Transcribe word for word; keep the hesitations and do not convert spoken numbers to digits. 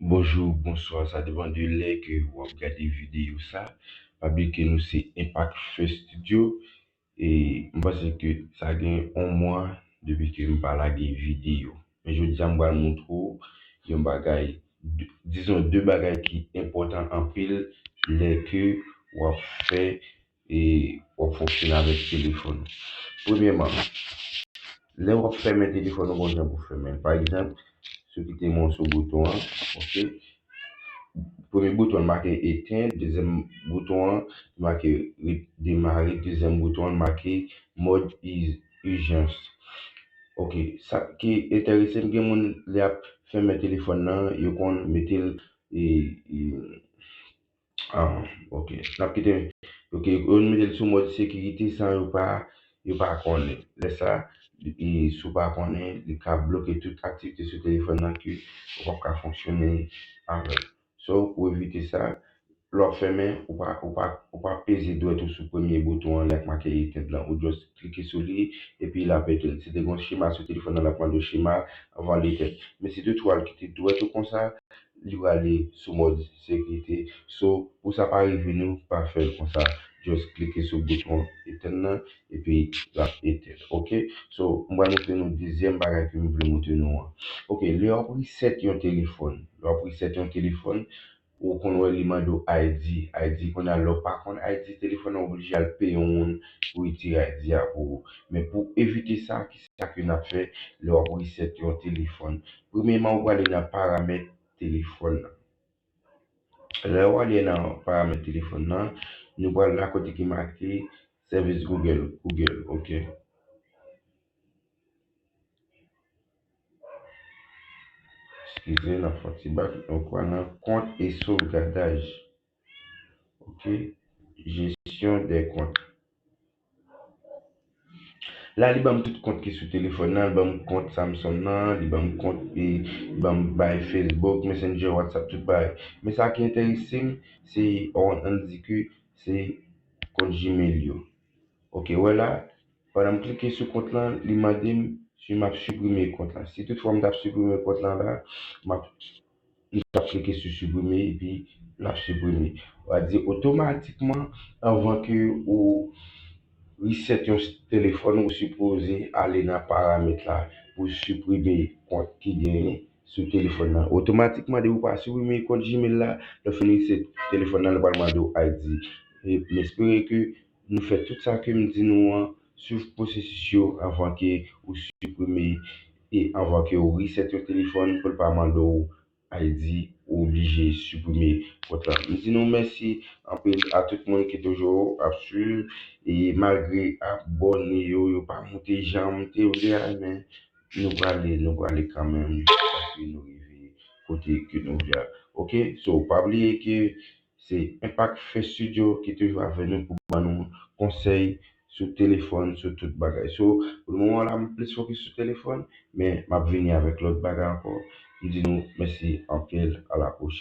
Bonjou, bonswa, sa depann de lè ke w ap gade videyo sa. Pa bliye ke nou se Impact First Studio. E m panse ke sa gen yon mwa depi ke m pa lage videyo. Men jodi a m pral montre w yon bagay, de- dizon de bagay ki enpòtan anpil lè ke w ap fè e w ap fonksyone avèk telefòn. Premyèman, lè w ap fèmen telefòn ou, gon jan pou fèmen l. Pa egzanp, si w kite mwen sou bouton an, oke, premye bouton an make etend, dezyèm bouton an make re- demare, dezyèm bouton an make mòd iz- ijans. Oke, sa ki enterese m, gen moun lè y ap fèmen telefòn nan, yo konn mete l e, e, ah, oke. N ap kite, oke, yo mete l sou mòd sekirite san yo pa, yo pa konnen. Lè sa, e, si w pa konnen, li ka bloke tout aktivite sou telefòn nan ke ou p ap ka fonksyone avè l. So, pou evite sa, lè w ap fèmen, ou pa, ou pa, ou pa peze dwèt ou sou premye bouton an, lè k make etend lan. Ou just klike sou li, epi l ap etend. Si te gen yon chema sou telefòn nan, l ap mande w chema anvan l etend. Men si toutfwa l kite dwèt ou konsa, li prale sou mòd sekirite. So, pou sa pa rive nou, pa fè l konsa. Just klike sou bouton etend nan, epi l ap etend. Oke? So, m pral montre nou dezyèm bagay ke m vle montre nou an. Oke, lè w ap reset yon telefòn, lè w ap reset yon telefòn, ou konn wè li mande w I D. I D, kounye a, lè w pa konn I D telefòn nan, ou oblije al peye yon moun pou retire I D a pou ou. Men pou evite sa, ki sa ke n ap fè lè w ap reset yon telefòn? Premyèman, ou prale nan paramèt telefòn nan. Lè w ale nan paramèt telefòn nan, nou pral la kote ki make sèvis Google, Google, oke. Eskize, n ap fè yon ti bak. Nou pral nan compte et sauvegardage. Oke. Gestion des comptes. La, li ban m tout kont ki sou telefòn nan, li ban m kont Samsung nan, li ban m kont, e, li ban m bay Facebook, Messenger, WhatsApp, tout bagay. Men sa ki enterese m, se, an, ann di ke se kont Gmail yo. Oke, wè la, pandan m klike sou kont lan, li mande m si m ap siprime kont lan. Si toutfwa m t ap siprime kont lan la, m ap m t ap klike sou siprime epi l ap siprime. Sa vle di otomatikman, anvan ke ou reset yon s- telefòn, ou sipoze ale nan paramèt la pou siprime kont ki genyen sou telefòn nan. Otomatikman, depi ou pa siprime kont Gmail la, lè w fin reset telefòn nan, li pral mande w I D. E m espere ke nou fè tout sa ke m di nou an, swiv pwosesis yo anvan ke ou siprime e anvan ke ou reset yon telefòn pou l pa mande w I D, ou oblije siprime kont lan. M di nou mèsi anpil a tout moun ki toujou ap swiv, e malgre abòne yo, yo pa moute jan m te vle a, men nou prale, nou prale kanmenm, jiskaske nou rive kote ke nou vle a. Oke? So, pa bliye ke se Impact First Studio ki toujou avè nou pou ban nou konsèy sou telefòn, sou tout bagay. So, pou le moman la, m plis fokis sou telefòn, men m ap vini avèk lòt bagay ankò. M di nou mèsi anpil, a la pwochèn.